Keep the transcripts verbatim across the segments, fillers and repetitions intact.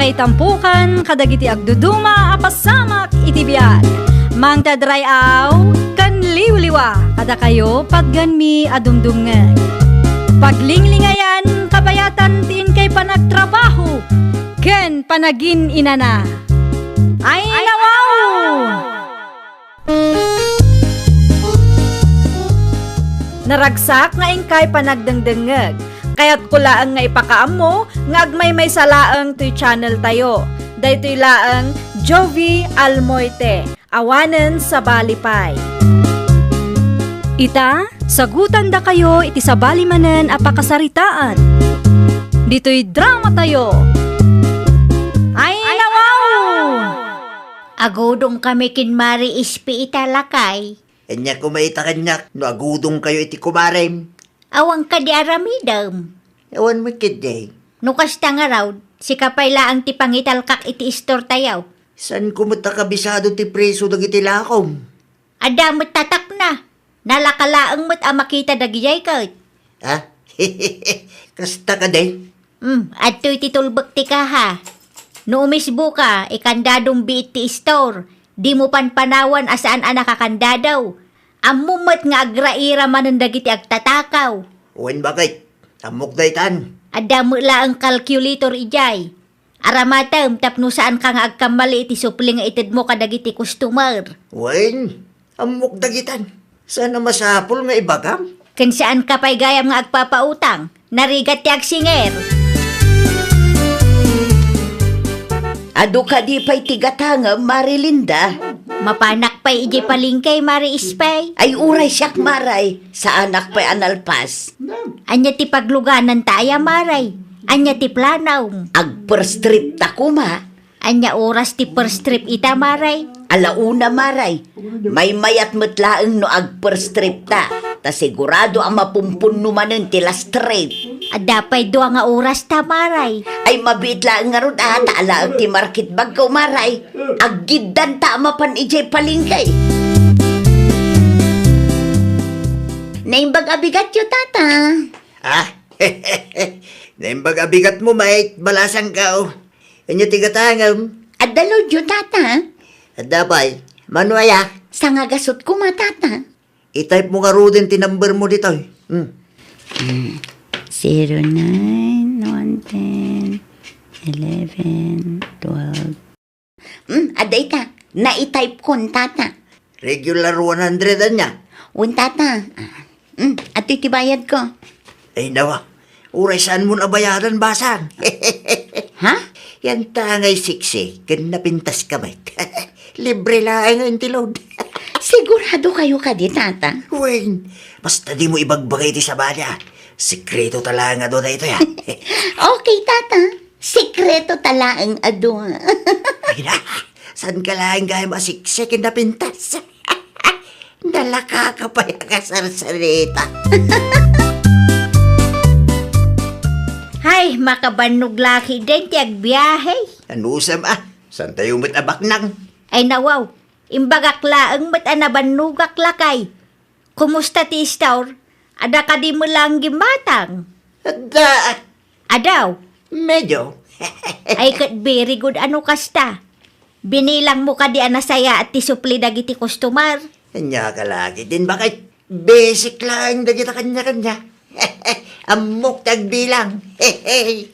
Itampukan kadagiti agduduma a pasamak iti biag. Mangted ray-aw ken liwliwa kadakayo patgenmi a dumdumngeg. Paglinglingayan kabayatan ti inkay panagtrabaho ken panagin-inana. Ay, nawaw! Naragsak nga inkay panagdengdengngeg. Kayatko laeng nga ipakaammo nga agmaymaysa laeng toy channel tayo. Daytoy laeng Jovie Almoite, awanen sabali pay. Ita, sagutandakayo iti sabali manen a pakasaritaan. Ditoy drama tayo. Ay, nawaw! Agudongkami ken Mari Ispi ita, lakay. Ania koma ita kaniak no agudongkayo iti kumarem? Awan kadi aramidem? Awan met ketdi. No kasta ngarud, sika pay laeng ti pangitalkak iti istortayo. Saanko met a kabisado ti preso dagiti lakom? Adda met tatakna. Nalaka laeng met a makita dagidiay ket. Ha? Kasta kadi? Hmm, adtoy ti tulbek ti kaha. No umisboka, ikandadom biit ti istor. Dimo panpanawan a saan a nakakandadaw. Ammom met nga agraira manen dagiti agtatakaw. Wen, baket? Ammok daytan. Adda met laeng calculator idiay. Aramatem tapno saanka nga agkammali iti supli nga itedmo kadagiti customer. Wen, ammok dagitan. Saan a masapul nga ibagam? Ken saanka pay gayam nga agpapautang. Narigat ti agsinger. Adu kadi pay ti gatangem, Mari Linda? Mapanak pay idiay palengke, Mari Ispay. Ay, uray siak, Maray. Saanak pay a nalpas. Ania ti paglugananta aya, Maray? Ania ti planom? Ag-first trip ta koma. Ania oras ti first trip ita, Maray? Ala una, Maray. Maymayat met laeng no ag-first trip ta. Ta sigurado a mapumpunno manen ti last trip. Adda pay dua nga oras ta, Maray. Ay, mabiit laeng ngarud a, ta alaek ti market bagko, Maray. Aggiddanta a mapan idiay palengke. Naimbag a bigatyo, Tata. Ah? Naimbag a bigatmo, Mike. Balasangko. Ania ti gatangem? Adda lodyo, Tata. Adda pay. Mano aya? Sangagasut koma, Tata. I-type mo ngaruden ti number mo ditoy. Hmm. Hmm. Zero nine, one ten, eleven, twelve. Hmm, adda ita. Nai-type kon, Tata. Regular one hundred ania? Wen, Tata. Ah, hmm, adtoy ti bayadko. Ay, nawa. Uray saan mo nabayadan, basang. Ha? Yan ta ngay siksi, ken napintas ka met. Libre laeng nga intilod. Sigurado kayo kadi, Tata? Wen, basta di mo ibagbaga iti sabali, ah. Sekreto ta laeng adu daytoy, ah. Okay, Tata. Sekreto ta laeng adu. Ay na, saan ka laeng gayam a siksi ken napintas? Nalaka ka pay a kasarsarita. Hay, makabannog la ketdin ti agbiahe. Anusam a, saan tayo met a baknang? Ay nawaw, imbagak laeng met a nabannogak lakay. Kumusta ti istor? Adda kadi met laeng gimmatang? Adda. Adaw? Medyo. Ay, ket very good a no kasta. Binilang mo kadi a nasayaat ti supli dagiti customer? Ania ka lagi din, baket? Basic laeng dagita kanya-kanya. Ammok ti agbilang.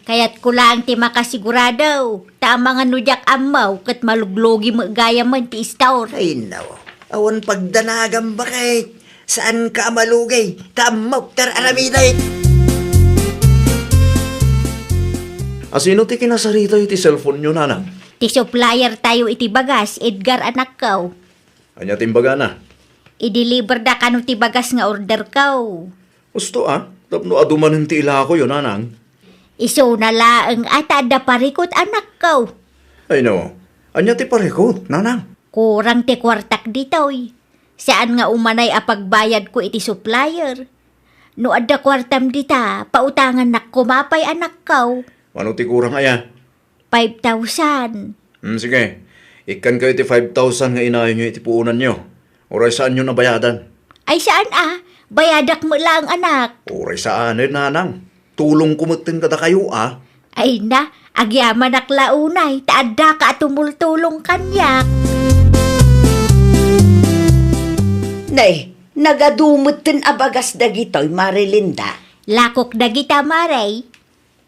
Kayatko laeng ti makasigurado, ta amangan no diak ammo, ket maluglugi met gayamen ti istor. Ay, naw. Awan pagdanagam, baket. Saanka a malugay, ta ammok ti ar-aramidek. A sino ti kinasarita iti cellphone-yo, nanang? Ti supplier tayo iti bagas, Edgar, anakko. Ania ti imbagana? I-deliver da kano ti bagas nga order ko. Husto a, tapno adu manen ti ilakoyo, nanang. Isuna laeng a ta adda parikut, anakko. Ay no, ania ti parikut, nanang? Kurang ti kuartak ditoy. Saan nga umanay a pagbayadko iti supplier. No adda kuartam dita, pautangannak koma pay, anakko. Mano ti kurang aya? Five thousand. Hmm, sige. Ikkankayo ti five thousand nga inayonyo iti puonanyo. Uray saanyo nabayadan. Ay, saan a? Bayadak met laeng, anak. Uray saanen, nanang. Tulongko metten kadakayo a. Ay na, Agyamanak la unay, ta addaka a tumultulong kaniak. Nay, nagadu metten a bagas dagitoy, Mare Linda. Lakok dagita, Mare.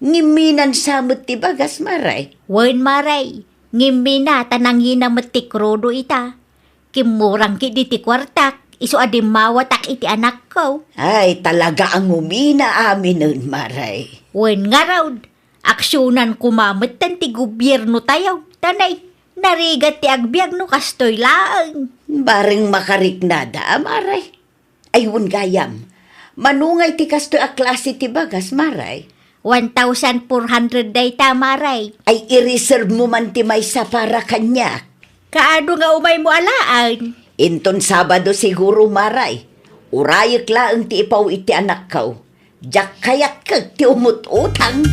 Ngimminan sa met ti bagas, Mare? Wen, Mare. Ngimmina ta nangina met ti krudo ita. Kimmurang ketdi ti kuartak, isu a dimmawatak iti anakko. Ay, talaga a ngumina aminen, Mare. Wen ngarud, aksionan koma metten ti gobiernotayo. Ta nay, narigat ti agbiag no kastoy laeng. Bareng makariknada, Mare. Ay, wen gayam, mano ngay ti kastoy a klase ti bagas, Mare? One thousand four hundred dayta, Mare. Ay, i-reserve mo man ti maysa para kaniak. Kaano nga umaymo alaen? Inton Sabado siguro, Mare. Urayek laeng ti ipaw iti anakko. Diak kayat ket ti umut-utang.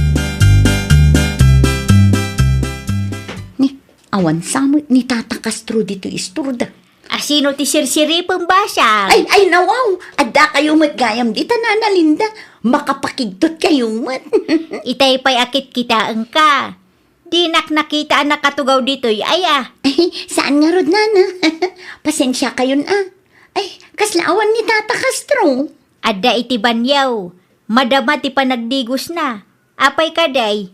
Ni, awan sa met ni Tata Castro ditoy istorda. Asino ti sirsiripem, basang? Ay, ay, nawaw! Adda kayo met gayam dita, Nana Linda. Makapakigtot kayo met. Itay pay a kitkitaenka. Dinak nakita a nakatugaw ditoy, aya. Ay, saan ngarud, Nana? Pasensya kayon, a. Ay, kasla awan ni Tata Castro. Adda iti banyaw. Madama ti panagdigosna. Apay kadi?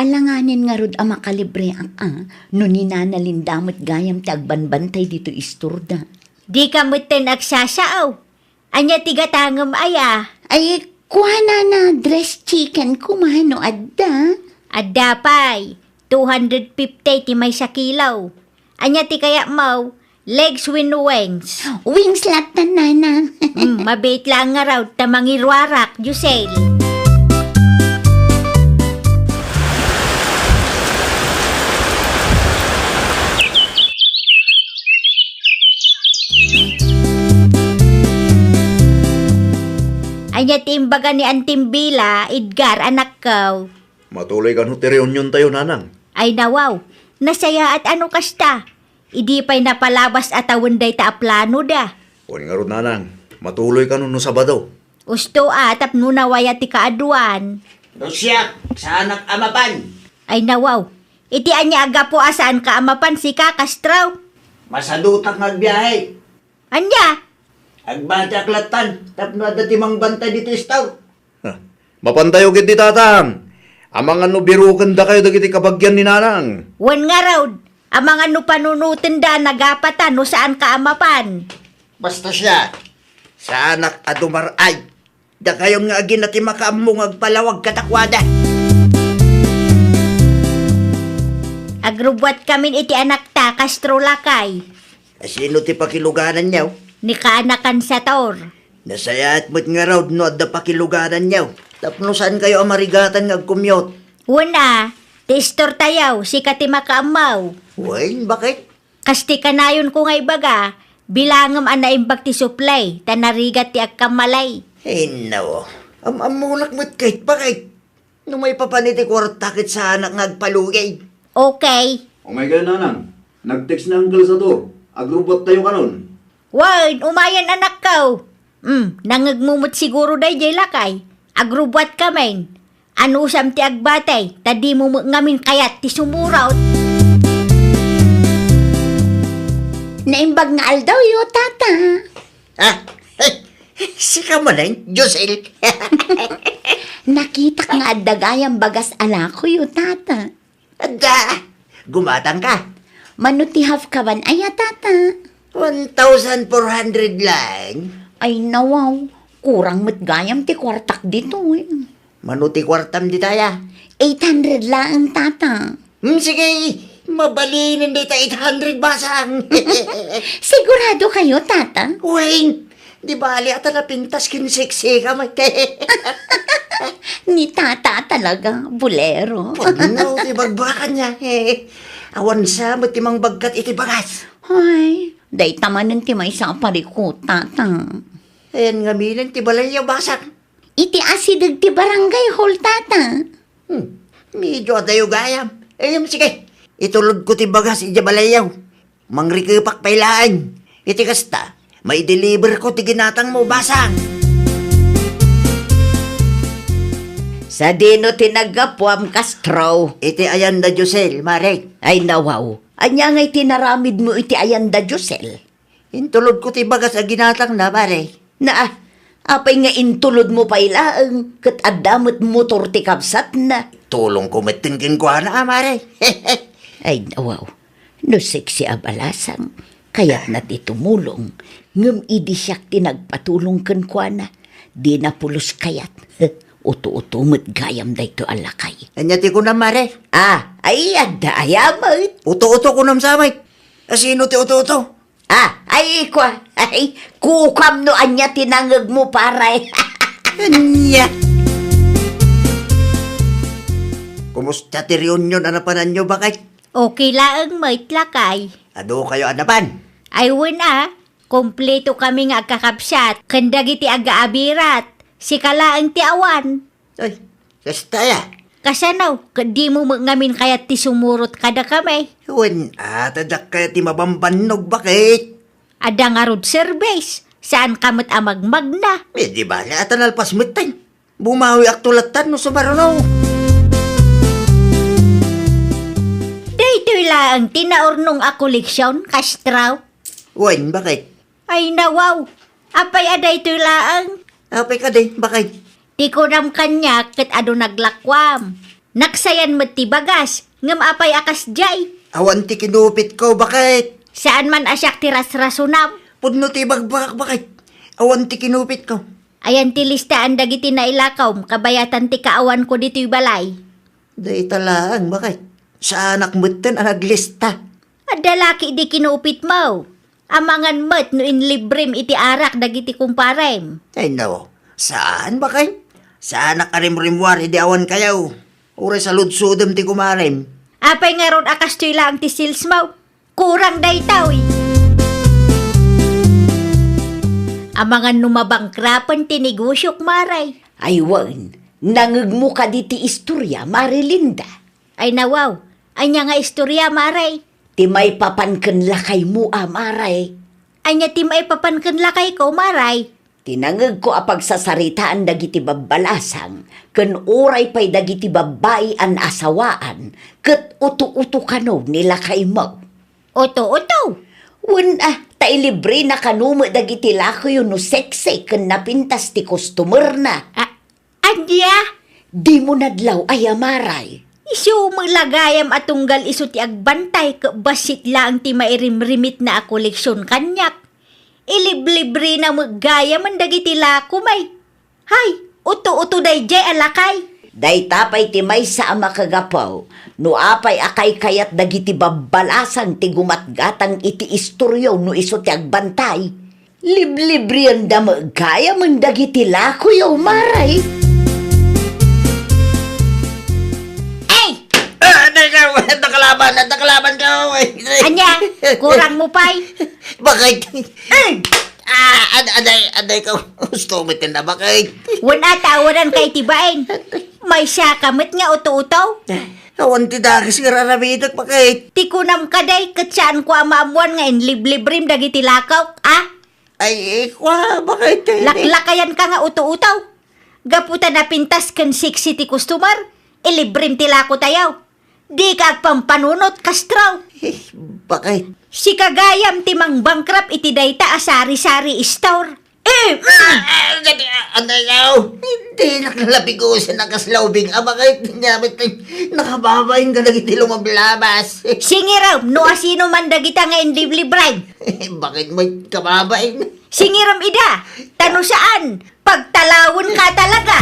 Alanganen ngarud a makalibreak a, no ni Nana Linda met gayam ti agbanbantay ditoy istorda. Dika metten agsasao. Ania ti gatangem aya? Ay, kuana na dressed chicken koma no adda. Adda pay, two hundred fifty ti maysa kilo. Ania ti kayatmo? Legs wenno wings? Wings latta, Nana. Hmm, mabiit laeng ngarud ta mangiruarak, Josel. Ania ti imbaga ni Antim Bila, Edgar, anakko? Matuloy kano ti reuniontayo, Nanang? Ay nawaw, nasayaat a no kasta. Idi pay napalabas a tawen dayta a planoda. Wen ngarud, Nanang, matuloy kano no Sabado? Usto a, tapno nawaya ti kaaduan. No siak, saanak a mapan. Ay nawaw, iti ania a gapu a saanka a mapan, sika, Castro? Masadutak nga agbiahe. Ania? Agbatiak lattan, tapno adda ti mangbantay ditoy istor. Ha, mapantayo ketdi, Tatang. Amangan no birukendakayo dagiti kabagian ni Nanang. Wen ngarud, amangan no panunotenda a nagapatan no saanka a mapan. Basta siak, saanak a dumar-ay. Dakayon nga agina ti makaammo nga agpalawag kadakuada. Agrubbuatkamin iti anakta, Castro lakay. Asino ti pakilugananyo? Ni kaanakan Sator. Nasayaat met ngarud no adda pakilugananyo. Tapno saankayo a marigatan nga agkumyot. Wen a, ti istortayo, sika ti makaammo. Wen, bakit? Kas ti kanayonko nga ibaga, bilangem a naimbag ti supply, ta narigat ti agkammalay. Inno, am-ammonak met ket, bakit? No maipapan iti kuarta ket saanak nga agpalugid. Okay. Umay kayo, Nanang. Nag-text ni Uncle Sator. Agrubbuattayo kanon. Wen, umayen, anakko. Hmm, nangngegmo met siguro daydiay lakay. Agrubbuatkamin. Anusam ti agbatay, ta dimo met ngamin kayat ti sumurot. Naimbag nga aldawyo, Tata. Ah, eh, sika manen, Josel. Nakitak nga adda gayam bagas a lakoyo, Tata. Adda, gumatangka. Mano ti half kaban aya, Tata? One thousand four hundred lang. Ay, nawaw. Kurang met gayam ti kuartak ditoy. Mano ti kuartam ditaya? Eight hundred laeng, Tata. Hmm, sige, mabalinen dita eight hundred basang. Sigurado kayo, Tata? Wen, di bali ata napintas ken seksi ka, mate. Ni Tata talaga, bulero. Pudno ti bagbakan niya. Awan sa met ti mangbagkat iti bagas. Ay, dayta manen ti maysa a parikut, Tata. Ayan ngamin ti balayyo, basang. Iti asideg ti barangay hall, Tata. Hmm, medyo adayo gayam. Em, sige, itulodko ti bagas idiay balayyo. Mangrikepak pay laeng. Iti kasta, maideliverko ti ginatangmo, basang. Sadino ti naggapuam, Castro? Iti ayan da Josel, Mare. Ay, nawaw. Ania ngay ti naramidmo iti ayan da Josel? Intulodko ti bagas a ginatangna, Mare. Naa, apay nga intulodmo pay laeng ket adda met motor ti kabsatna? Tulongko metten kenkuana, a, Mare. Ay, nawaw. No sexy a balasang, kayatna ti tumulong, ngem idi siak ti nagpatulong kenkuana, dina pulos kayat. Uto-uto met gayam daytoy a lakay. Ania ti kunam, Mare? Ah, ay, adda aya met. Uto-uto kunam sa met. Asino ti uto-uto? Ah, ay, kua, ay, kukam no ania ti nangegmo, pare. Ania? Kumusta ti reunion a napananyo, baket? Okay laeng met, lakay. Adu kayo a napan? Ay, wen a, kompleto kami nga agkakabsat, ken dagiti agaabirat, sika laeng ti awan. Ay, kasta aya? Kasano, ket dimo met ngamin kayat ti sumurot kadakami? Wen a, ta dakkayo ti mabambannog, baket? Adda ngarud service, saan ka met a magmagna. Eh, di bale, a ta nalpas metten. Bumawiakto lattan no sumaruno. Daytoy laeng ti naurnong a koleksion, Castro. Wen, baket? Ay, nawaw. Apay a daytoy laeng? Apay kadi, baket? Ti kunam kaniak ket adu naglakuam. Naksayan met ti bagas, ngem apay a kasdiay? Awan ti kinupitko, baket? Saan man a siak ti rasrasonam. Pudno ti ibagbagak, baket? Awan ti kinupitko. Ayan ti listaan dagiti nailakawm kabayatan ti kaawanko ditoy balay. Dayta laeng, baket? Saanak metten a naglista. Adda la ketdi kinupitmo. Amangan met no inlibrem iti arak dagiti kumparem. Ay, no. Saan, baket? Saanak a rimrimmuar idi awan kayo. Uray saludsodem ti kumarem. Apay ngarud a kastoy laeng ti salesmo? Kurang daytoy. Amangan no mabangkrapen ti negosiok, Mare. Ay, wen, nangegmo kadi ti istoria, Mare Linda? Ay, nawaw. Ania nga istoria, Mare? Ti maipapan ken lakaymo a, Mare. Ania ti maipapan ken lakayko, Mare? Ti nangegko a pagsasaritaan dagiti babbalasang ken uray pay dagiti babbai a naasawaan ket uto-uto kano ni lakaymo. Uto-uto? Wen a, ta ilibrena kano met dagiti lakoyo no sexy ken napintas ti customerna. A-, Ania? Dimo nadlaw aya, Mare? Isu met la gayam a tunggal isu ti agbantay ket bassit laeng ti mairimrimitna a koleksion kaniak. Iliblibrena met gayamen dagiti lakom ay. Hay, uto-uto daydiay a lakay. Dayta pay ti maysa a makagapu no apay a kaykayat dagiti babbalasang ti gumatgatang iti istoryo no isu ti agbantay. Liblibrianda met gayamen dagiti lakoyo, Mare. Ay! Ah, adda ikaw! Adda kalaban! Adda kalaban ka! Ay, ay. Ania? Kurang mo pay? Baket? Ay! Ah, ad-, adda, adda ikaw! Gusto mo tinda, baket? Wen a, awanan ka iti bain. Maysa ka met nga uto-uto? Awan ti dakes nga raramidek, baket? Ti kunam kadi, ket saanko a maammuan nga inliblibrim dagiti lakok, a? Ay, kua, baket? Laklakayan ka nga uto-uto. Gapu ta napintas ken sexy ti customer, ilibrim ti lako tayo. Di ka agpampanunot, Castro. Eh, baket? Sika gayam ti mangbangkrap iti dayta a sari-sari store. Eh, mm. Ah, ah, dati, ah, ano yaw? Hindi, nakalabigusan ang kaslaw, Bing. Ah, baket? Nakababa yung galagit ti lumablabas. Singiram, no asino man dagita nga inliblibray. Baket mo kababain? Singiram ida, ta no saan, pagtalawen ka talaga.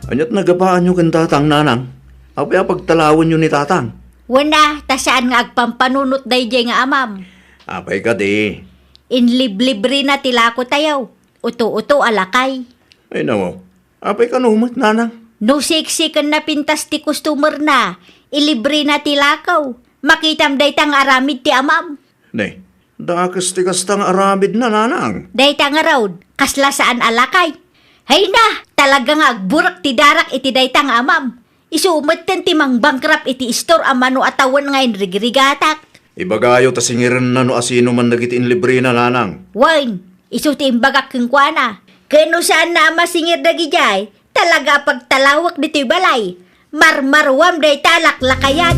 Aniat nagapaanyo ken tatang, nanang? Apay a pagtalawenyo ni tatang? Wen a, ta saan nga agpampanunot daydiay nga amam. Apay kadi? Inliblibrina ti lako tayo. Uto-uto a lakay. Ay, nawaw. Apay kano met, nanang? No sexy ken napintas ti customer na, ilibre na ti lakaw. Makitam dayta nga aramid ti amam. Ne, dakes ti kasta nga aramid na, nanang. Dayta nga raud, kasla saan a lakay. Hay na, talaga nga agburak ti darak iti dayta nga amam. Isu metten ti mangbangkrap iti istor a mano a tawen nga inrigrigatak. Ibagayo ta singirenna no asino man dagiti inlibrena, nanang. Wen, isu ti imbagak kenkuana. Ken no saanna a masingir dagidiay, talaga a pagtalawek ditoy balay. Marmaruam dayta a laklakayan.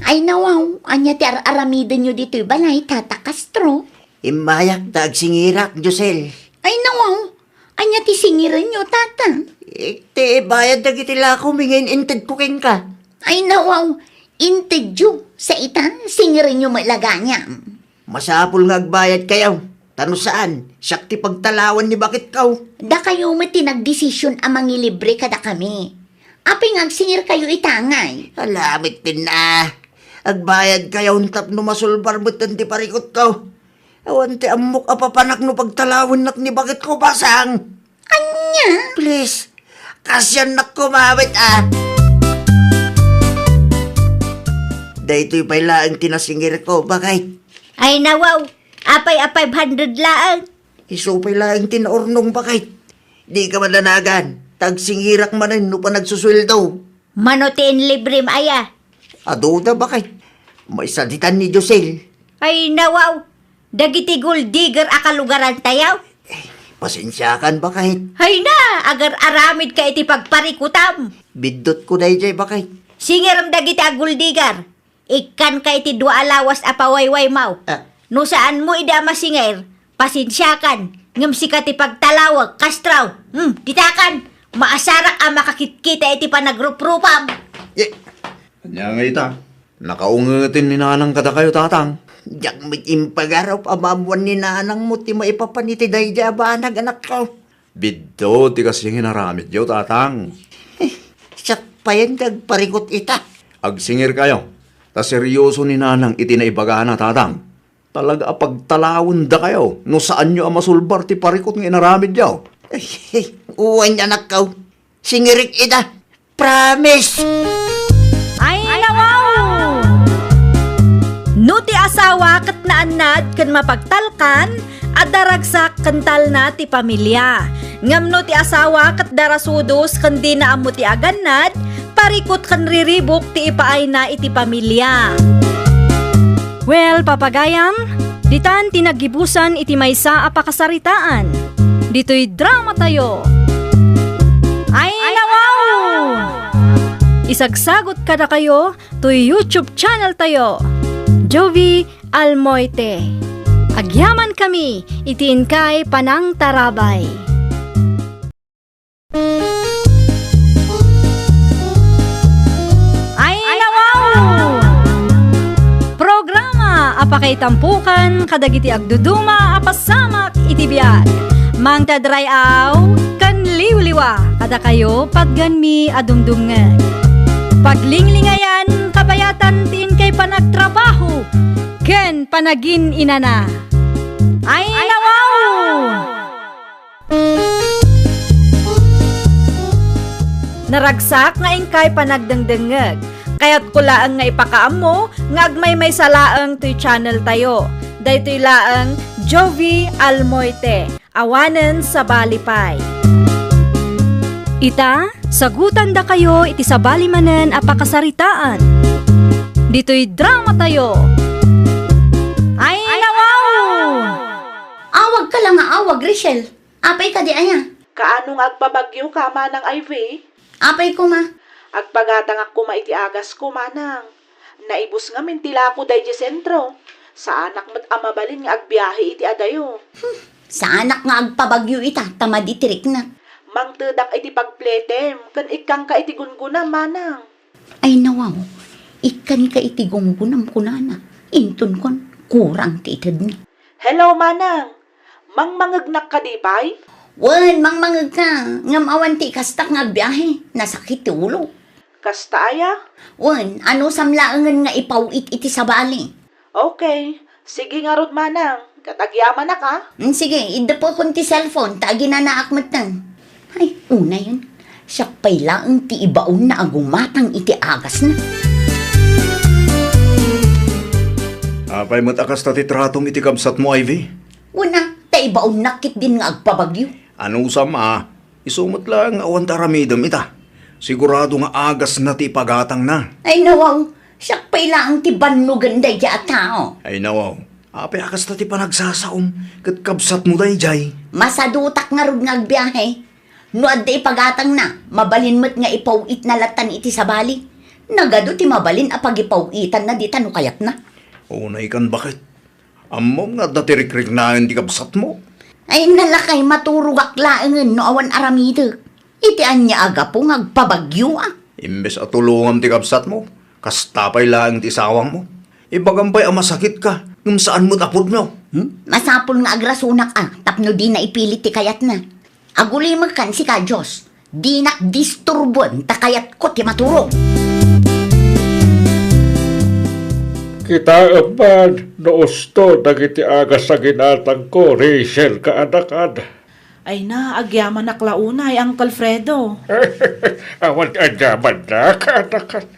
Ay, nawaw, ania ti ar-aramidenyo ditoy balay, Tata Castro? Immayak ta agsingirak, Josel. Ay, nawaw, ania ti singirenyo, Tata? Eh, ti bayad dagiti lako, mingin intedko kenka. Ay, nawaw, intedyo, sa ita, singirenyo met la gayam. Masapul nga agbayadkayo, ta no saan, siak ti pagtalawan ni baketko. Dakayo met ti nagdesision a mangilibre kadakami. Apay nga agsingirkayo ita ngay? Ala met a. Agbayadkayo tapno masulbar metten ti parikutko. Awan ti ammok a papanak no pagtalawennak ni baketko, basang. Ania? Please, kasiannak kumawit, a. Daytoy pay laeng ti nasingirko, baket. Ay, nawaw. Apay a five hundred laeng? Isu pay laeng ti naurnong, baket. Dika madanagan, ta agsingirak manen no panagsusueldo. Mano ti inlibrem aya? Aduda, baket. Maisaditan ni Josel. Ay, nawaw. Dagiti gold digger a kalugarantayo? Eh, pasensiakan, baket. Ay na, agar-aramidka iti pagparikutam. Biddutko daydiay, baket. Singirem dagiti a gold digger. Ikkanka iti dua a lawas a pawaywaymaw. Ah. No saanmo idi a masingir, pasensiakan. Ngem sika ti pagtalawek, Castro. Hmm, ditakan. Maasarak a makakitkita iti panagruprupam. Eh. Ania ngay ita? Nakaungeten ni nanang kadakayo, tatang. Diak met impagarup a maammuan ni nanangmo ti maipapan iti daydiay a banag, anakko. Biddut ti kasla inaramidyo, tatang. Eh, siak payen ti agparikut ita. Agsingirkayo, ta serioso ni nanang iti naibagana, tatang. Talaga a pagtalawendakayo no saanyo a masulbar ti parikut nga inaramidyo. Ay, wen, anakko. Singirik ita. Promise! Ay, nawaw! No ti asawa ket naannad ken mapagtalkan, adda ragsak ken talna ti pamilia. Ngem no ti asawa ket darasudos ken dina ammo ti agannad, parikut ken riribuk ti ipaayna iti pamilia. Well, papagayam, ditan ti naggibusan iti maysa a pakasaritaan. Ditoy dramatayo. Ay, nawaw! Isagsagut kadakayo toy YouTube channel tayo, Jovie Almoite. Agyamankami iti inkay panangtarabay. Ay, nawaw! Programa a pakaitampokan kadagiti agduduma a pasamak iti biag. Mangted ray-aw ken liwliwa kadakayo, patganmi a dumdumngeg. Paglinglingayan, kabayatan ti inkay panagtrabaho ken panagin-inana. Ay, nawaw! Naragsak nga inkay panagdengdengngeg. Kayatko laeng nga ipakaammo nga agmaymaysa laeng toy channel tayo. Daytoy laeng Jovie Almoite, awanen sabali pay. Ita, sagutandakayo iti sabali manen a pakasaritaan. Ditoy dramatayo. Ay, nawaw! Awagka la nga awag, Rachel. Apay kadi aya? Kaano nga agpabagyoka, Manang Ivy? Apay koma? Agpagatangak koma iti agasko, Manang. Naibus ngamin ti lako daydi sentro. Saanak met a mabalin nga agbiahe iti adayo. Hmm, saanak nga agpabagyo ita, ta madi ti riknak. Mangtedak iti pagpletem, ken ikkanka iti gungunam, Manang. Ay, nawaw, ikkanka iti gungunam, kunana. Inton kuan, kurang ti itedna. Hello, Manang. Mangmangegnak kadi pay? Wen, mangmangegka. Ngem awan ti ikastak nga agbiahe. Nasakit ti ulo. Kasta aya? Wen, anusam laengen nga ipaw-it iti sabali. Okay. Sige ngarud, Manang. Ket agyamanak, a? Mm, sige, iddepekon ti cellphone, ta aginanaak metten. Ay, unayen. Siak pay laeng ti ibaonna a gumatang iti agasna. Apay met a kasta ti tratom iti kabsatmo, Ivy? Wen a, ta ibaonnak ketdin nga agpabagyo. Anusam a, isu met laeng nga awan ti aramidem ita. Sigurado nga agasna ti ipagatangna. Ay, nawaw, siak pay laeng ti bannogen daydi a tao. Ay, nawaw. Apay a kasta ti panagsasaom ket kabsatmo daydiay? Masadutak ngarud nga agbiahe. No adda ipagatangna, mabalin met nga ipaw-itna lattan iti sabali. Nagadu ti mabalin a pagipaw-itanna dita no kayatna. Unay kan baket. Ammom nga adda ti rikriknaen ti kabsatmo? Ay, nalakay, maturogak laengen no awan aramidek. Iti ania a gapu nga agpabagyo a? Imbes a tulongam ti kabsatmo, kasta pay laeng ti isawangmo. Ibagam pay a masakitka, ngem saan met a pudno. Hmm? Masapul nga agrasonak a tapno dina ipilit ti kayatna. Agulimek kan sika, Dios. Dinak disturboen ta kayatko ti maturog. Kitaem man no usto dagiti agas a ginatangko, Rachel, kaanakan. Ay na, agyamanak la unay, Uncle Fredo. Awan ti agyamanak, kaanakan.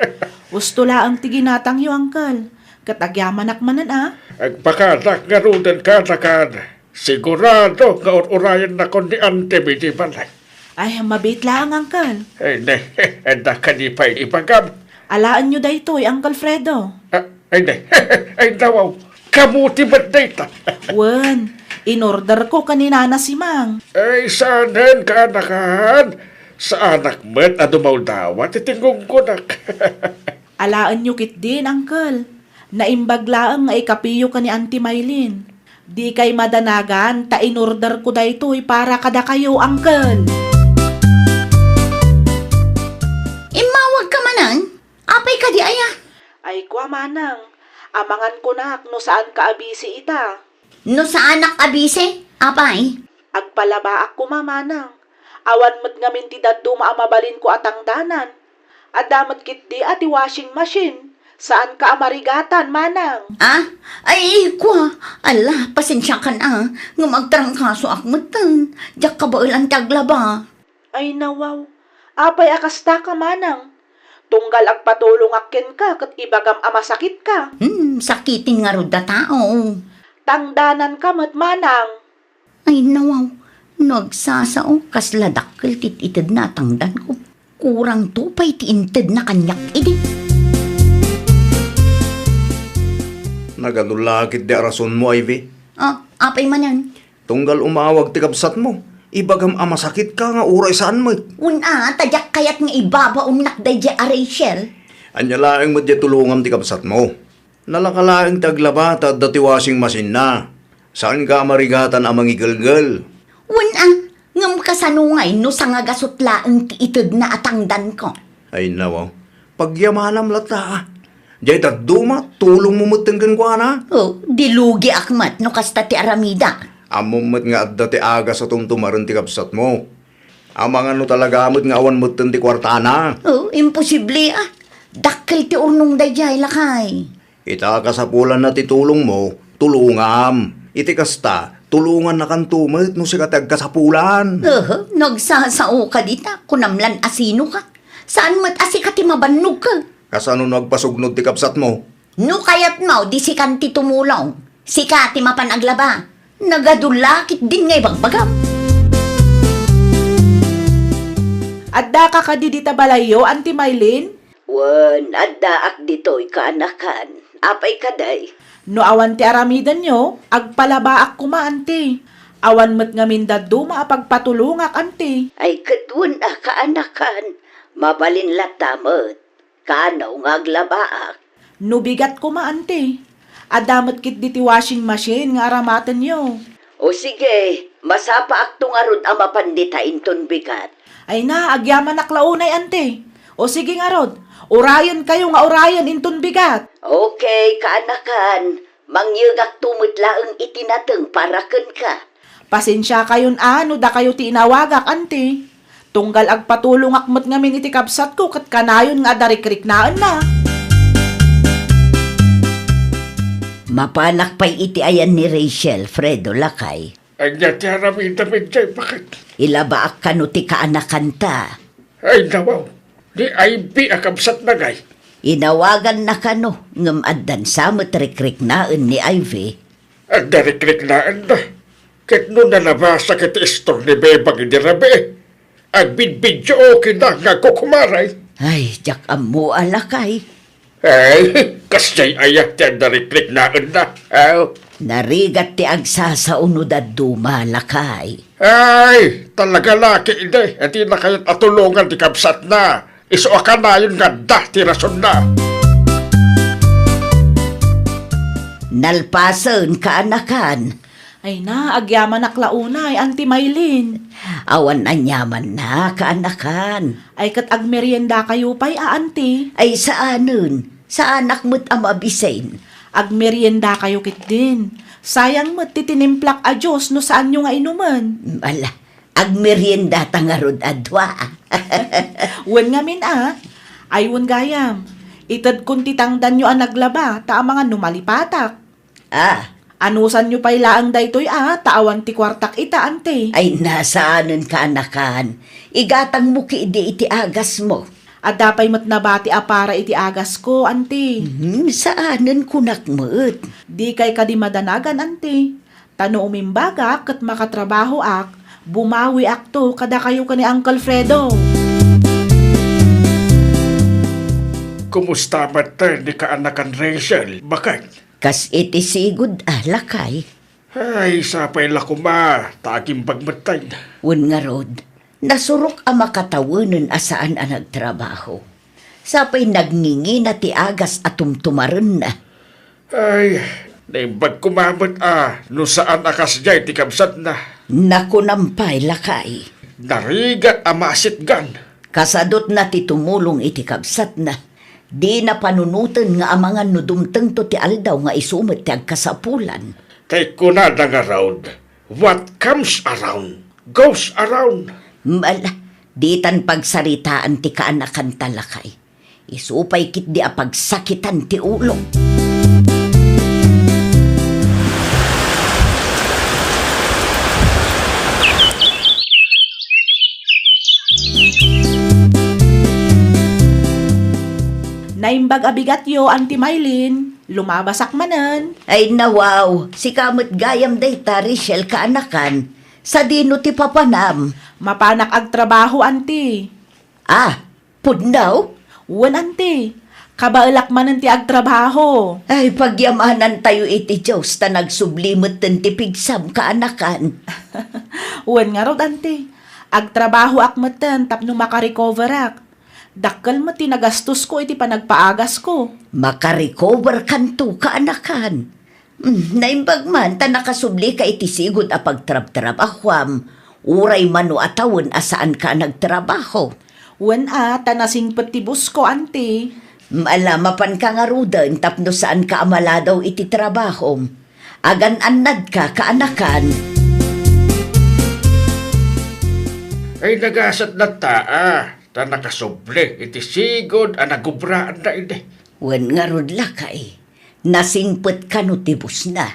Usto laeng ti ginatangyo, Uncle. Ket agyamanak manen a. Agpakanak ngaruden, kaanakan. Sigurado nga ur-urayennakon ni Auntie mi ti balay. Ay, mabiit laeng, Uncle. Ay, ne, adda kadi pay ibagam? Alaenyo daytoy, Uncle Fredo. Ah, ay, ne. Ay, nawaw. Kamu ti met dayta. Wen, inorderko ken ni Nana Simang. Ay, saanen, kaanakan. Saanak met a dumawdawa ti tingunggonak. Alaenyo ketdin, Uncle. Naimbag laeng nga ikapiyo ken ni Auntie Maylin. Dikay madanagan ta inorderko daytoy para kadakayo, Uncle. Immawagka manen? Apay kadi aya? Ay, kua, Manang. Amangan kunak no saanka a busy ita. No saanak a busy? Apay? Agpalabaak koma, Manang. Awan met ngamin ti dadduma a mabalinko a tangdanan. Adda met ketdi a ti washing machine. Saanka a marigatan, Manang. Ah? Ay, kua. Ala, pasensiakan a. Ngem agtarangkasoak metten. Diak kabaelan ti aglaba. Ay, nawaw. Apay a kastaka, Manang? Tunggal agpatulongak kenka ket ibagam a masakitka. Hmm, sakiten ngarud a tao. Tangdananka met, Manang. Ay, nawaw, no agsasao, kasla dakkel ti itedna a tangdanko. Kurangto pay ti intedna kaniak idi. Nagadu la ketdi a rasonmo, Ivy. Ah, apay manen? Tunggal umawag ti kabsatmo, ibagam a masakitka nga uray saan met. Wen a, ta diak kayat nga ibabaonnak daydiay a Rachel. Ania laeng met diay tulongam ti kabsatmo? Nalaka laeng ti aglaba ta adda ti washing machine-na. Saanka a marigatan a mangigelgel. Wen a, ngem kasano ngay no sangagasut laeng ti itedna a tangdanko? Ay, nawaw. Pagyamanam latta, a. Diay dadduma, tulongmo metten kenkuana. Oh, di lugiak met no kasta ti aramidak. Ammom met nga adda ti agas a tumtumaren ti kabsatmo. Amangan no talaga met nga awan metten ti kuartana. Oh, imposible, a. Dakkel ti urnong daydiay, lakay. Ita a kasapulanna ti tulongmo, tulongam. Iti kasta, tulongannakanto met no sika ti agkasapulan. Oho, no agsasaoka dita, kunam lan a sinoka. Saan met a sika ti mabannogka. Kasano no agpasugnod ti kabsatmo? No kayatmo, di sikan ti tumulong. Sika ti mapan aglaba. Nagadu la ketdin nga ibagbagam. Addaka kadi dita balayyo, Auntie Maylin? Wen, addaak ditoy, kaanakan. Apay kadi? No awan ti aramidenyo, agpalabaak koma, Auntie. Awan met ngamin dadduma a pagpatulongak, Auntie. Ay, ket wen a, kaanakan. Mabalin latta met. Kano nga aglabaak? No bigat koma, Auntie. Adda met ketdi ti washing machine nga aramatenyo. O sige, masapaakto ngarud a mapan dita inton bigat. Ay na, agyamanak la unay, Auntie. O sige ngarud, urayenkayo nga urayen inton bigat. Okay, kaanakan. Mangyegakto met laeng iti nateng para kenka. Pasensiakayon a no dakayo ti inawagak, Auntie. Tunggal agpatulongak met ngamin iti kabsatko ket kanayon nga adda rikriknaenna. Mapanak pay iti ayan ni Rachel, Fredo, lakay. Ania ti aramidem idiay, baket? Ilabaak kano ti kaanakanta. Ay, nawaw. Ni Ivy a kabsatna ngay? Inawaganna kano, ngem addan sa met rikriknaen ni Ivy. Adda rikriknaenna. Ket no nalabasa ket ti istor ni Bebang idi rabii, agbidbidyo, okay na nga kukumaray. Ay, diak ammo a, lakay. Ay, kasdiay aya ti adda rikriknaenna. Aw. Narigat ti agsasao no dadduma, lakay. Ay, talaga la, ketdi, a dinakayo a tulongan ti kabsatna. Isu a kanayon nga adda ti rasonna. Nalpasen, kaanakan. Ay na, agyamanak la unay, Auntie Maylin. Awan aniamanna, kaanakan. Ay ket agmeriendakayo pay a, Auntie? Ay saanen. Saanak met a mabisin. Agmeriendakayo ketdin. Sayang met ti tinimplak a juice no saanyo nga inumen. Ala, agmeriendata ngarud a dua. Wen ngamin a. Ay wen gayam. Itedkon ti tangdanyo a naglaba, ta amangan no malipatak. Ah. Anusanyo pay laeng daytoy a, ta awan ti kuartak ita, Auntie. Ay, nasaanen, kaanakan. Igatangmo ketdi iti agasmo. Adda pay met nabati a para iti agasko, Auntie. Hmm, saanen, kunak met. Dikay kadi madanagan, Auntie. Ta no umimbagak ket makatrabahoak, bumawiakto kadakayo ken ni Uncle Fredo. Kumusta met ni kaanakan Rachel, baket? Kas iti sigud a, lakay. Ay, sapay la koma, ta agimbag metten. Wen ngarud, nasurok a makatawenen a saan a nagtrabaho. Sapay nagngingina ti agas a tumtumarenna. Ay, naimbag koma met a no saan a kasdiay ti kabsatna. Nakunam pay, lakay. Narigat a maasitgan. Kasadutna ti tumulong iti kabsatna. Dina panunoten nga amangan no dumtengto ti aldaw nga isu met ti agkasapulan. Kay kunada ngarud, "What comes around, goes around." Ala, ditan pagsaritaan ti kaanakanta, lakay. Isu pay ketdi a pagsakitan ti ulo. Naimbag a bigatyo, Auntie Maylin. Lumabasak manen. Ay, nawaw. Sika met gayam dayta, Rachel, kaanakan. Sadino ti papanam? Mapanak agtrabaho, Auntie. Ah, pudno? Wen, Auntie. Kabaelak manen ti agtrabaho. Ay, pagyamanantayo iti Dios ta nagsubli metten ti pigsam, kaanakan. Wen ngarud, Auntie. Agtrabahoak metten tapno makarecoverak. Dakkel met ti nagastosko iti panagpaagasko. Makarecoverkanto, kaanakan. Hmm, naimbag man ta nakasublika iti sigud a pagtrabtrabahuam, uray mano a tawen a saanka a nagtrabaho. Wen a, ta nasingpet ti busko, Auntie. Hmm, ala, mapanka ngaruden tapno saanka a maladaw iti trabahom. Agan-annadka, kaanakan. Ay, nagasat latta a, ta nakasubli iti sigud a nagubraanna idi. Wen ngarud, lakay, nasingpet kano ti busna?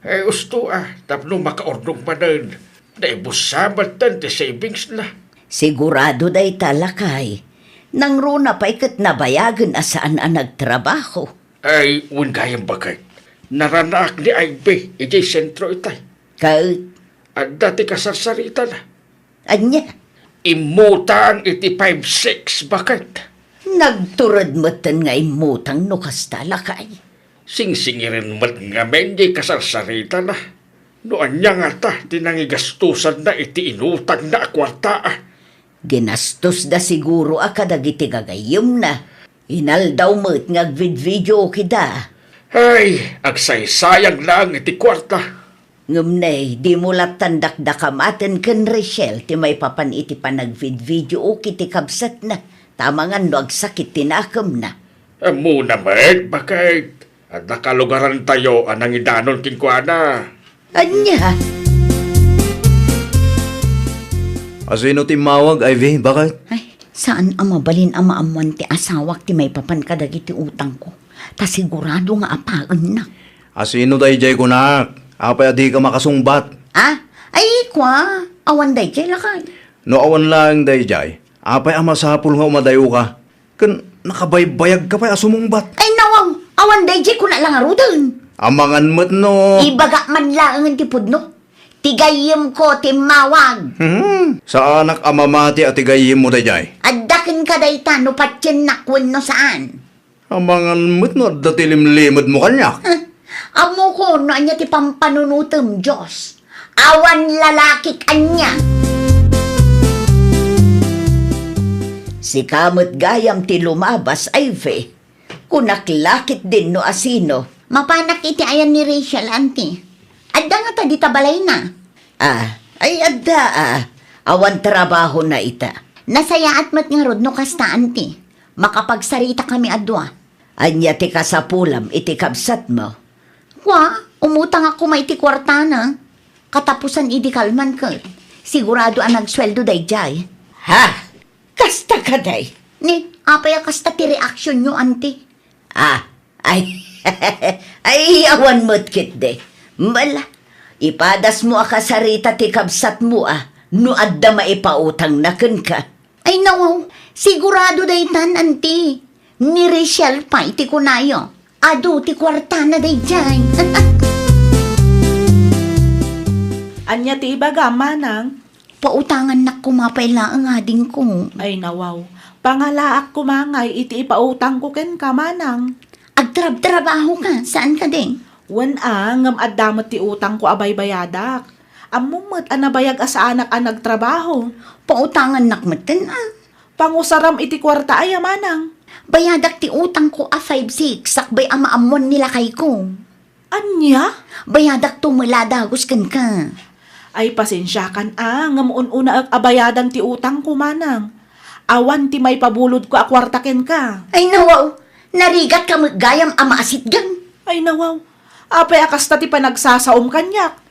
Eh, usto a, tapno makaurnong manen, naibussa metten ti savingsna. Sigurado dayta, lakay. Nangruna pay ket nabayagen a saan a nagtrabaho. Ay, wen gayam, baket. Naranaak ni Ivy idiay sentro itay. Ket? Adda ti kasarsaritana. Ania? Immutang iti five six, baket. Nagtured metten nga immutang no kasta, lakay. Singsingiren met ngamin diay kasarsaritana. No ania ngata ti nangigastosanna iti inutangna a kuarta a? Ginastosda siguro a kadagiti gagayyemna. Inaldaw met nga agvidvideookida. Ay, agsaysayang laeng iti kuarta. Ngem nay, dimo lattan dakdakamaten ken Rachel ti maipapan iti panagvidvideooki ti kabsatna, ta amangan no agsakit ti nakemna. Ammona met, baket. Adda kalugarantayo a nangidanon kenkuana. Ania? Asino ti immawag, Ivy? Baket? Ay, saan a mabalin a maammuan ti asawak ti maipapan kadagiti utangko. Ta sigurado nga apaennak. Asino daydiay kunak? Apay a dika makasungbat? Ah? Ay, kua, awan daydiay, lakay. No awan laeng daydiay, apay a masapul nga umadayoka? Ken nakabaybayagka pay a sumungbat. Ay, nawaw, awan daydiay kuna la ngaruden. Amangan met no. Ibagak man laengen ti pudno. Ti gayyemko ti immawag. Hmm, saanak a mamati a ti gayyemmo daydiay. Adda kenka dayta no patiennak wenno saan. Amangan met no adda ti limlimedmo kaniak. Huh, ammoko, No ania ti pampanunotem, Dios? Awan lalakik ania? Sika met gayam ti lumabas, Ivy. Kunak la ketdin no asino. Mapanak iti ayan ni Rachel, anti. Adda ngata dita balayna? Ah, ay adda, ah. Awan trabahona ita. Nasayaat met ngarud no kasta, anti. Makapagsarita kami a dua. Ania ti kasapulam iti kabsatmo? Kua, umutangak koma iti kuartana. Katapusan idi kalman ket sigurado a nagsueldo daydiay. Ha? Kasta kadi? Ni, apay a kasta ti reaksionyo, anti? Ah, ay, ay, awan met ketdi. Mala, ipadasmo a kasarita ti kabsatmo a no adda maipautangna kenka. Ay, nawaw, sigurado daytan, anti. Ni Rachel pay ti kunayo. Adu ti kuartana daydiay. Ania ti ibagam, manang? Pautangannak koma pay laeng, adingko. Ay, nawaw. Pangalaak koma ngay iti ipautangko kenka, manang. Agtrabtrabaho ka, saan kadi? Wen a, ngem adda met ti utangko a baybayadak. Ammom met a nabayag a saanak a nagtrabaho. Pautangannak metten a. Pangusaram iti kuarta aya, manang? Bayadak ti utangko a five six, sakbay a maammuan ni lakayko. Ania? Bayadakto met la dagus kenka. Ay, pasensiakan a, ngem un-unaek a bayadan ti utangko, manang. Awan ti maipabulodko a kuarta kenka. Ay, nawaw, narigatka met gayam a maasitgan. Ay, nawaw, apay a kasta ti panagsasaom kaniak?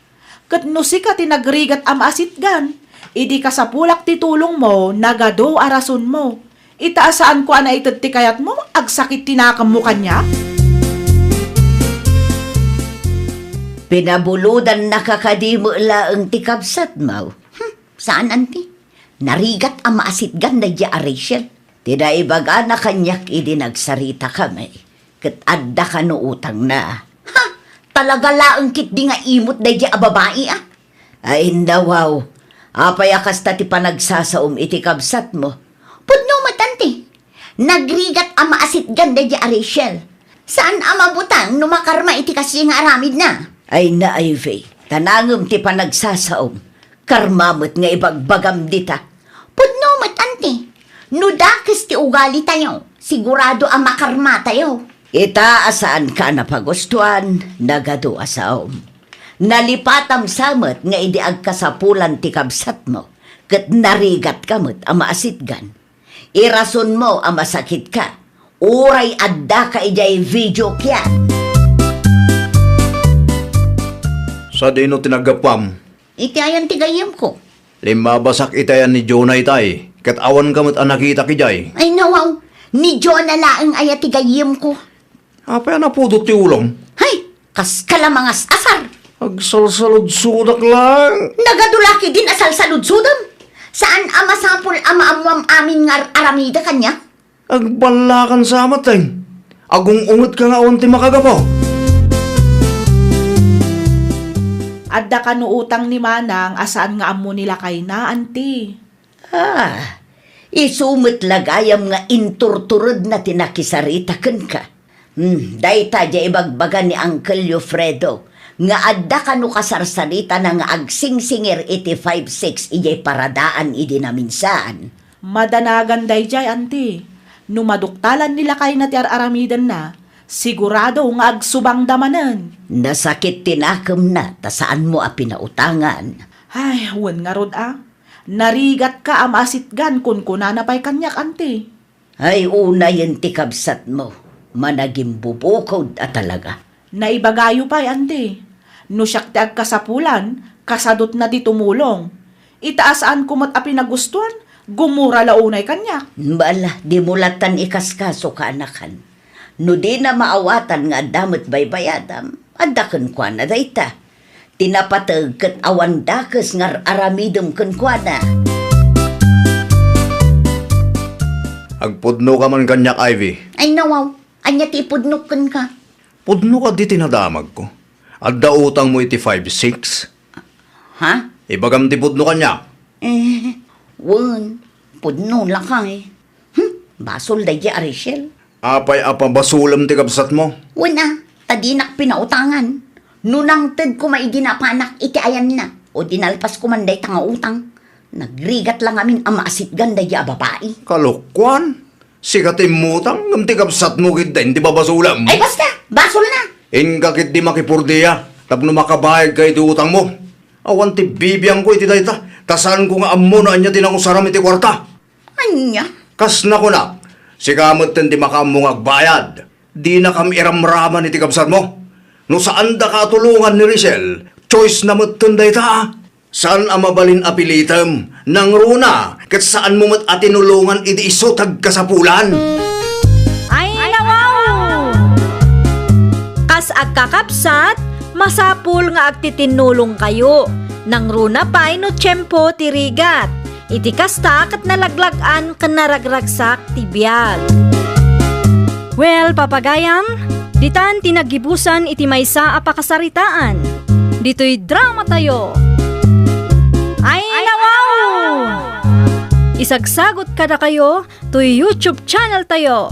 Ket no sika ti nagrigat a maasitgan, idi kasapulak ti tulongmo, nagadu a rasonmo. Ita a saanko a naited ti kayatmo, agsakit ti nakemmo kaniak? Pinabulodannaka kadi met laeng ti kabsatmo? Hmm, saan, anti. Narigat a maasitgan daydiay a Rachel. Ti naibagana kaniak idi nagsaritakami, ket adda kano utangna. Ha? Talaga laeng ketdi nga imot daydiay a babai, a? Ay, nawaw. Apay a kasta ti panagsasaom iti kabsatmo? Pudno met, anti. Nagrigat a maasitgan daydiay a Rachel. Saan a mabutang no makarma iti kasdiay nga aramidna. Ay, na, Ivy, ta nangem ti panagsasaom. Karma met nga ibagbagam dita. Pudno met, anti. No dakes ti ugalitayo, sigurado a makarmatayo. Ita a saanka a napagustuan, nagadu a saom. Nalipatam sa met nga idi agkasapulan ti kabsatmo, ket narigatka met a maasitgan. Irasonmo a masakitka, uray addaka idiay video kiat. Sadino ti naggapuam? Iti ayan ti gayyemko. Limmabasak iti ayan ni Jonah itay, ket awanka met a nakitak idiay. Ay, nawaw, ni Jonah laeng aya ti gayyemko. Apay a napudot ti ulom? Hay, kaska la mangas-asar. Agsalsaludsodak laeng. Nagadu la ketdin a salsaludsodem. Saan a masapul a maammuam amin nga ar-aramidek kaniak? Agballakan sa met, eh. Agung-ungetka nga awan ti makagapu. Adda kano utang ni Manang a saan nga ammo ni lakayna, anti. Ah, isu met la gayam nga inturturedna ti nakisarita kenka. Hmm, dayta diay ibagbaga ni Uncle Alfredo nga adda kano kasarsaritana nga agsingsingir iti five six idiay paradaan idi naminsaan. Madanagan daydiay, anti. No maduktalan ni lakayna ti ar-aramidenna, sigurado nga agsubangda manen. Nasakit ti nakemna ta saanmo a pinautangan. Ay, wen ngarud a. Narigatka a maasitgan, kunkunana pay kaniak, anti. Ay, unayen ti kabsatmo, managimbubukod a talaga. Naibagayo pay, anti. No siak ti agkasapulan, kasadutna ti tumulong. Ita a saanko met a pinagustuan, gumura la unay kaniak. Bala, dimo lattan ikaskaso, kaanakan. No dina maawatan nga adda met baybayadam, adda kenkuana dayta. Ti napateg ket awan dakes nga ar-aramidem kenkuana. Agpudnoka man kaniak, Ivy. Ay, nawaw. Ania ti ipudnok kenka? Pudno kadi ti nadamagko. Adda utangmo iti five six? Ha? Ibagam ti pudno kaniak. Eh, wen, pudno lakay. Hmm, basol daydi a Rachel. Apay a pabasolem ti kabsatmo? Wen a, ta dinak pinautangan. No nangted koma idi napanak iti ayanna, o dinalpas koman dayta nga utang, nagrigat la ngamin a maasitgan daydi a babai. Kalokuan? Sika ti immutang, ngem ti kabsatmo ketdi ti babasolem. Ay, basta! Basolna! Inka ketdi makipurdia tapno makabayadka iti utangmo. Awan ti bibiangko iti dayta, ta saanko nga ammo no ania ti nangusaram iti kuarta. Ania? Kas nakunak, sika metten ti makaammo nga agbayad. Dinakam iramraman iti kabsatmo. No saandaka a tulongan ni Rachel, choice na metten dayta. Saan a mabalin a pilitem, nangruna, ket saanmo met a tinulongan idi isu ti agkasapulan. Ay, nawaw! Kas agkakabsat, masapul nga agtitinnulongkayo. Nangruna pay no tiempo ti rigat. Iti kasta, ket nalaglag-an ken naragragsak ti biag. Well, papagayam, ditan ti naggibusan iti maysa a pakasaritaan. Ditoy dramatayo. Ay, nawaw! Isagsagot kadakayo toy YouTube channel tayo,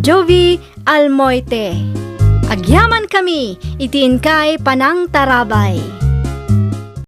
Jovie Almoite. Agyaman kami iti inkay panangtarabay.